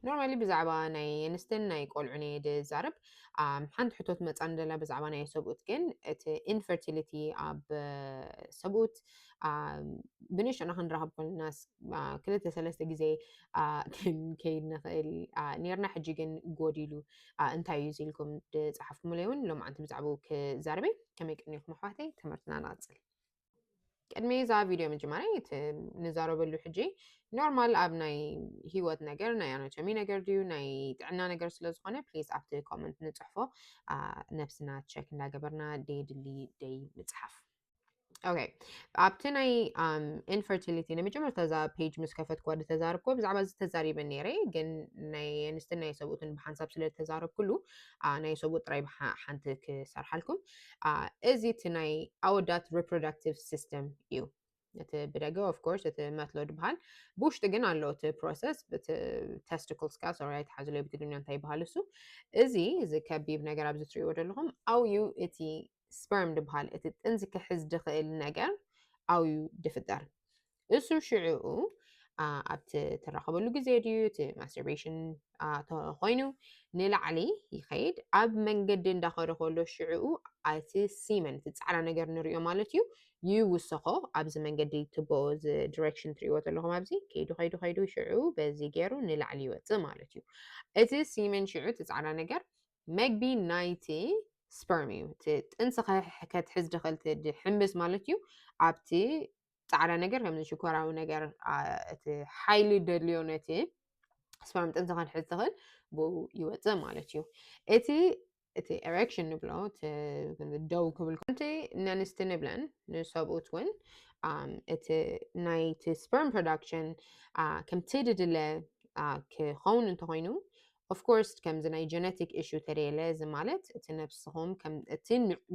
normally ብዛዕባ ናይ ኣንስትን ናይ ቆልዑን እየ ዝዛረብ። ሓንቲ ሕቶ ትመፃኒ ዘላ ብዛዕባ ናይ ሰብኡት ግን፣ እቲ infertility ኣብ ሰብኡት ብንእሽቶና ክንራኸብ ኮለና ክልተ ሰለስተ ግዜ ክንከይድ ንኽእል ኔርና። ሕጂ ግን ጎዲሉ እንታይ እዩ ኢልኩም ዝፀሓፍኩምለይ እውን ሎማዓንቲ ብዛዕባኡ ክዛረበይ። ከመይ ቀኒኹም ኣሕዋተይ? ትምህርትና ንቐፅል። ቅድሚ እዛ ቪድዮ ምጅማረይ እቲ ንዛረበሉ ሕጂ ኖርማል ኣብ ናይ ህይወት ነገር፣ ናይ ኣናቶሚ ነገር ድዩ ናይ ጥዕና ነገር ስለ ዝኾነ፣ ፕሊዝ ኣብቲ ኮመንት ንፅሕፎ። ነብስና ቸክ እንዳገበርና ደየድሊ ደይ ምፅሓፍ። ኦኬ፣ ኣብቲ ናይ ኢንፈርቲሊቲ ንመጀመርታ እዛ ፔጅ ምስ ከፈትኩዋ ዝተዛረብኩ ብዛዕባ እዚ ተዛሪበ ነይረ፣ ግን ናይ ኣንስትን ናይ ሰብኡትን ብሓንሳብ ስለ ዝተዛረብኩሉ ናይ ሰብኡት ጥራይ ሓንቲ ክሰርሓልኩም። እዚ እቲ ናይ ኣወዳት ሪፕሮዳክቲቭ ሲስተም እዩ። እቲ ብደገ ኦፍኮርስ እቲ መትሎ ዝበሃል፣ ብውሽጢ ግን ኣሎ እቲ ፕሮሰስ። ተስቲክልስካ ሶሪ ኣይትሓዝለይ ብትግርኛ እንታይ ይበሃል እሱ። እዚ እዚ ከቢብ ነገር ኣብዚ ትሪእዎ ዘለኹም ኣውዩ እቲ ስፐርም ዝበሃል እቲ ጥንሲ ክሕዝ ዝኽእል ነገር ኣውዩ ዝፍጠር። እሱ ሽዕኡ ኣብቲ ትራኸበሉ ግዜ ድዩ እቲ ማስተርቤሽን ተኮይኑ ንላዕሊ ይኸይድ። ኣብ መንገዲ እንዳኸደ ከሎ ሽዕኡ እቲ ሲመን እቲ ፃዕዳ ነገር ንሪኦ ማለት እዩ ይውሰኾ። ኣብዚ መንገዲ ትቦ እዚ ዲሬክሽን ትሪእዎ ዘለኹም ኣብዚ ከይዱ ከይዱ ከይዱ ሽዕኡ በዚ ገይሩ ንላዕሊ ይወፅእ ማለት እዩ። እቲ ሲመን ሽዑ እቲ ፃዕዳ ነገር መግቢ ናይቲ ስፐርም እዩ። እቲ ጥንሲ ከትሕዝ ድኽእል ሕምብስ ማለት እዩ። ኣብቲ ፃዕዳ ነገር ከምዚ ሽኮራዊ ነገር እቲ ሓይሊ ደድልዮ ነቲ ስፐርም ጥንሲ ከንሕዝ ትኽእል ብኡ ይወፅእ ማለት እዩ። እቲ እቲ ኤሬክሽን ንብሎ ደው ክብል ኮንቲ ነንስቲ ንብለን ንሰብኡት እውን እቲ ናይቲ ስፐርም ፕሮዳክሽን ከምቲ ድድለ ክኸውን እንተኮይኑ ኦፍኮርስ ከምዚ ናይ ጀነቲክ ኢሹ ተደየለ እዚ ማለት እቲ ነብስኹም እቲ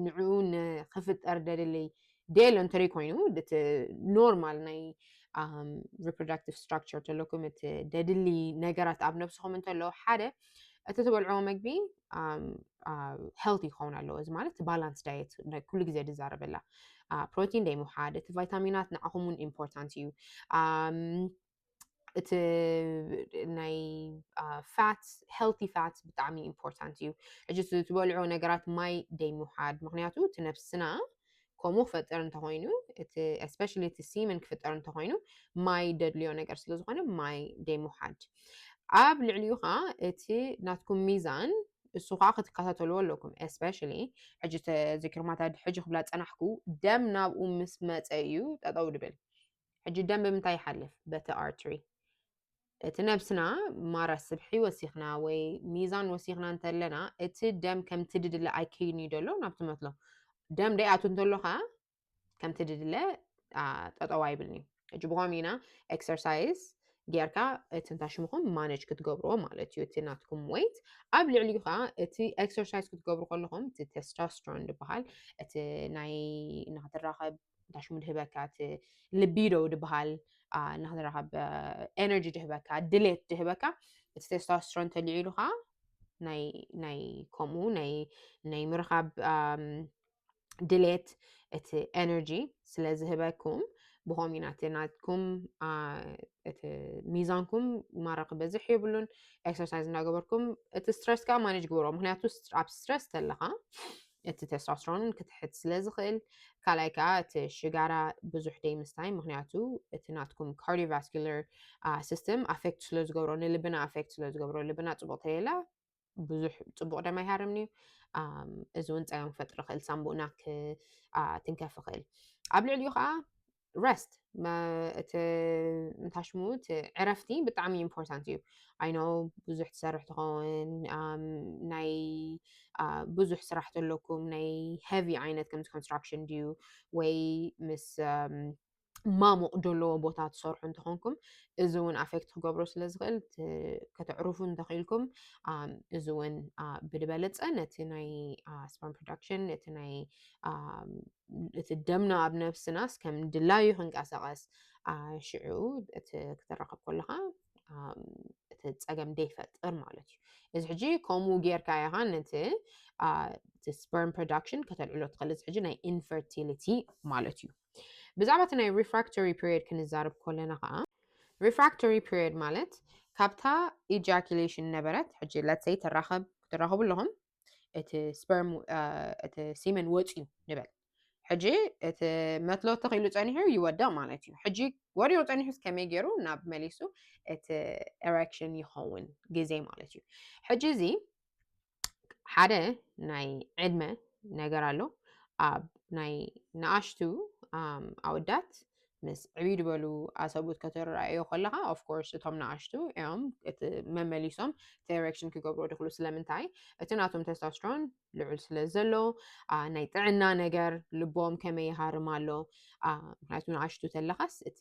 ንዕኡ ንክፍጠር ደድሊ ደየሎ እንተደይ ኮይኑ እቲ ኖርማል ናይ ሪፕሮዳክቲቭ ስትራክቸር ተለኩም እቲ ደድሊ ነገራት ኣብ ነብስኹም እንተሎ ሓደ እቲ ትበልዕዎ መግቢ ሄልቲ ክኸውን ኣለዎ። እዚ ማለት ባላንስ ዳየት ኩሉ ግዜ ድዛረበላ ፕሮቲን ደይ ምውሓድ፣ እቲ ቫይታሚናት ንዓኹም እውን ኢምፖርታንት እዩ። እቲ ናይ ፋት ሄልቲ ፋት ብጣዕሚ ኢምፖርታንት እዩ። ሕጂ ትበልዑ ነገራት ማይ ደይ ምውሓድ፣ ምክንያቱ እቲ ነብስና ከምኡ ክፈጥር እንተኮይኑ እቲ ስፔሻሊ እቲ ሲመን ክፍጠር እንተኮይኑ ማይ ደድልዮ ነገር ስለዝኮነ ማይ ደይ ምውሓድ። ኣብ ልዕሊኡ ከዓ እቲ ናትኩም ሚዛን እሱ ከዓ ክትከታተልዎ ኣለኩም። ስፔሻሊ ሕጂ ተዘኪርማታ ሕጂ ክብላ ፀናሕኩ ደም ናብኡ ምስ መፀ እዩ ጠጠው ድብል። ሕጂ ደም ብምንታይ ይሓልፍ? በቲ ኣርትሪ። እቲ ነብስና ማራ ስብሒ ወሲኽና ወይ ሚዛን ወሲኽና እንተለና እቲ ደም ከምቲ ድድለ ኣይከይድን እዩ ደሎ ናብቲ መትሎ። ደም ደይኣቱ እንተሎ ከዓ ከምቲ ድድለ ጠጠው ኣይብልን እዩ። ሕጂ ብኸም ኢና ኤክሰርሳይዝ ጌርካ እቲ እንታይ ሽምኹም ማነጅ ክትገብርዎ ማለት እዩ። እቲ ናትኩም ወይት ኣብ ልዕሊኡ ከዓ እቲ ኤክሰርሳይዝ ክትገብሩ ከለኹም እቲ ቴስቶስትሮን ዝበሃል እቲ ናይ እናክትራኸብ እንታይ ሽሙ ድህበካ እቲ ልቢዶ ድበሃል እናክትራኸብ ኤነርጂ ድህበካ ድሌት ድህበካ እቲ ቴስቶስትሮን ተልዒሉ ከዓ ናይ ከምኡ ናይ ምርኻብ ድሌት እቲ ኤነርጂ ስለ ዝህበኩም ብኸም ኢና እቲ ናትኩም እቲ ሚዛንኩም ማራ ክበዝሕ የብሉን። ኤክሰርሳይዝ እናገበርኩም እቲ ስትረስ ከዓ ማኔጅ ግበሮ። ምክንያቱ ኣብ ስትረስ ተለካ እቲ ቴስቶስትሮን ክትሕት ስለ ዝኽእል፣ ካልኣይ ከዓ እቲ ሽጋራ ብዙሕ ደይ ምስታይ፣ ምክንያቱ እቲ ናትኩም ካርዲዮቫስኩለር ሲስተም ኣፌክት ስለ ዝገብሮ፣ ንልብና ኣፌክት ስለ ዝገብሮ፣ ልብና ፅቡቅ ተሌላ ብዙሕ ፅቡቅ ደም ኣይሃርምን እዩ። እዚ እውን ፀገም ክፈጥር ይኽእል፣ ሳምቡእና ክትንከፍ ይኽእል። ኣብ ልዕሊኡ ከዓ ረስት እቲ እንታይ ሽሙ እቲ ዕረፍቲ ብጣዕሚ ኢምፖርታንት እዩ። ኣይኖ ብዙሕ ትሰርሕ ትኸውን ናይ ብዙሕ ስራሕ ተለኩም ናይ ሄቪ ዓይነት ከምዚ ኮንስትራክሽን ድዩ ወይ ምስ ማሙቕ ዘለዎ ቦታ ትሰርሑ እንተኾንኩም እዚ እውን ኣፌክት ክገብሮ ስለ ዝኽእል ከተዕርፉ እንተኽኢልኩም እዚ እውን ብድበለፀ ነቲ ናይ ስፐርም ፕሮዳክሽን ነቲ ናይ እቲ ደምና ኣብ ነብስናስ ከም ድላዩ ክንቀሳቀስ ሽዑ እቲ ክትራኸብ ከለኻ እቲ ፀገም ደይፈጥር ማለት እዩ። እዚ ሕጂ ከምኡ ጌርካ ኢኻ ነቲ ስፐርም ፕሮዳክሽን ከተልዕሎ ትኽእል። እዚ ሕጂ ናይ ኢንፈርቲሊቲ ማለት እዩ። ብዛዕባ እቲ ናይ ሪፍራክቶሪ ፒሪየድ ክንዛረብ ከለና ከዓ ሪፍራክቶሪ ፒሪየድ ማለት ካብታ ejaculation ነበረት ሕጂ let's say ትራኸብ ክትራኸቡ ኣለኹም እቲ sperm እቲ semen ወፅዩ ንበል ሕጂ እቲ መትሎ ተኺሉ ፀኒሑ ይወድቕ ማለት እዩ። ሕጂ ወዲቑ ፀኒሑ ከመይ ገይሩ ናብ መሊሱ እቲ erection ይኸውን ግዜ ማለት እዩ። ሕጂ እዚ ሓደ ናይ ዕድመ ነገር ኣሎ። ኣብ ናይ ንኣሽቱ ኣወዳት ምስ ዕብይ ዝበሉ ኣሰብኡት ከተረኣዮ ከለኻ of course እቶም ንኣሽቱ እዮም እቲ መመሊሶም እቲ erection ክገብርዎ ድኽሉ። ስለምንታይ? እቲ ናቶም testosterone ልዑል ስለ ዘሎ ናይ ጥዕና ነገር ልቦም ከመይ ይሃርም ኣሎ። ምክንያቱ ንኣሽቱ ተለኻስ እቲ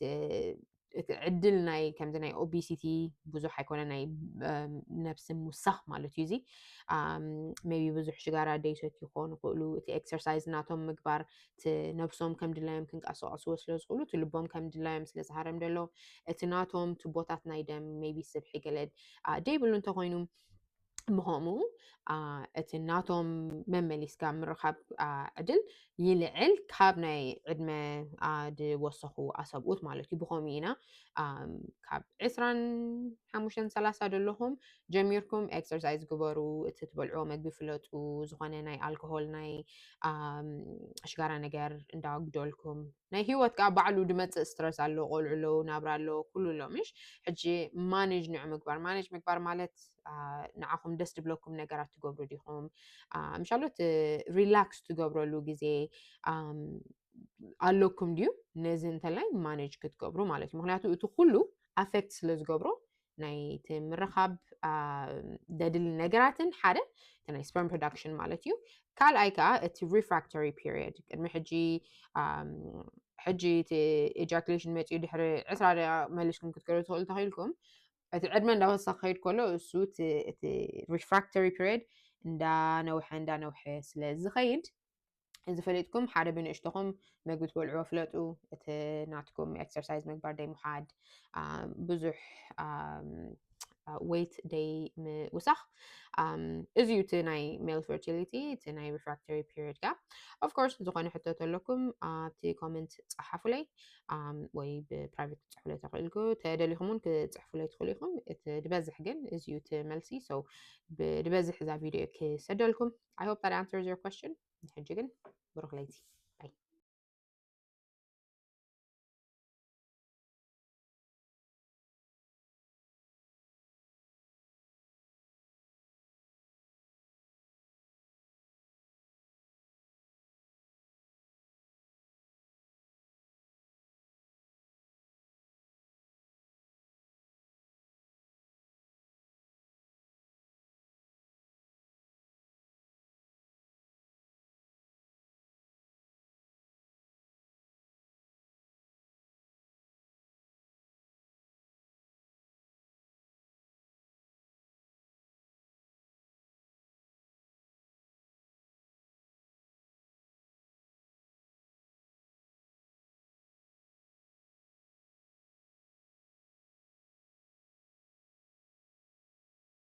ዕድል ናይ ከምዚ ናይ obesity ብዙሕ ኣይኮነ ናይ ነብሲ ምውሳኽ ማለት እዩ። እዚ maybe ብዙሕ ሽጋራ ደይሰትዩ ክኾኑ ይኽእሉ። እቲ exercise ናቶም ምግባር እቲ ነብሶም ከም ድላዮም ክንቀሳቀስዎ ስለ ዝኽእሉ እቲ ልቦም ከም ድላዮም ስለ ዝሃረም ደሎ እቲ ናቶም ቱቦታት ናይ ደም maybe ስብሒ ገለ ደይብሉ እንተኮይኑ ብኸምኡ እቲ ናቶም መመሊስካ ምርኻብ ዕድል ይልዕል ካብ ናይ ዕድመ ዝወሰኹ ኣሰብኡት ማለት እዩ። ብኸምኡ ኢና ካብ ዕስራን ሓሙሽተን ሰላሳ ዘለኹም ጀሚርኩም exercise ግበሩ፣ እቲ ትበልዕዎ መግቢ ፍለጡ፣ ዝኾነ ናይ ኣልኮሆል ናይ ሽጋራ ነገር እንዳጉደልኩም ናይ ህይወት ከዓ ባዕሉ ድመፅእ stress ኣሎ፣ ቆልዑ ኣለዉ፣ ናብራ ኣሎ፣ ኩሉ ኣሎ ምሽ ሕጂ manage ንዑ ምግባር። Manage ምግባር ማለት ንዓኹም ደስ ድብለኩም ነገራት ትገብሩ ዲኹም? ምሻሎት relax ትገብረሉ ግዜ ኣለኩም ድዩ? ነዚ እንተላይ manage ክትገብሩ ማለት እዩ። ምክንያቱ እቲ ኩሉ affect ስለ ዝገብሮ ናይ እቲ ምርኻብ ደድሊ ነገራትን ሓደ እቲ ናይ sperm production ማለት እዩ። ካልኣይ ከዓ እቲ refractory period ቅድሚ ሕጂ ሕጂ እቲ ejaculation መፅኡ ድሕሪ ዕስራ ደቂቃ መሊስኩም ክትገብሩ ትኽእሉ ተኽኢልኩም እቲ ዕድመ እንዳወሰኸ ክኸይድ ከሎ እሱ እቲ refractory period እንዳነውሐ እንዳነውሐ ስለ ዝኸይድ እዚ ፈሊጥኩም ሓደ ብንእሽቶኹም መግቢ ትበልዕዎ ፍለጡ። እቲ ናትኩም exercise ምግባር ደይ ምሓድ ብዙሕ weight ደይ ምውሳኽ። እዚ እዩ እቲ ናይ male fertility እቲ ናይ refractory period ካ of course ዝኾነ ሕቶ ተለኩም ኣብቲ comment ፀሓፉለይ ወይ ብ private ክትፅሕፉለይ ተኽእልኩ ተደሊኹም እውን ክትፅሕፉለይ ትኽእሉ ኢኹም። እቲ ድበዝሕ ግን እዚ እዩ እቲ መልሲ። So ድበዝሕ እዛ video ክሰደልኩም። I hope that answers your question። ንሕጂ ግን ብሩኽ ለይቲ።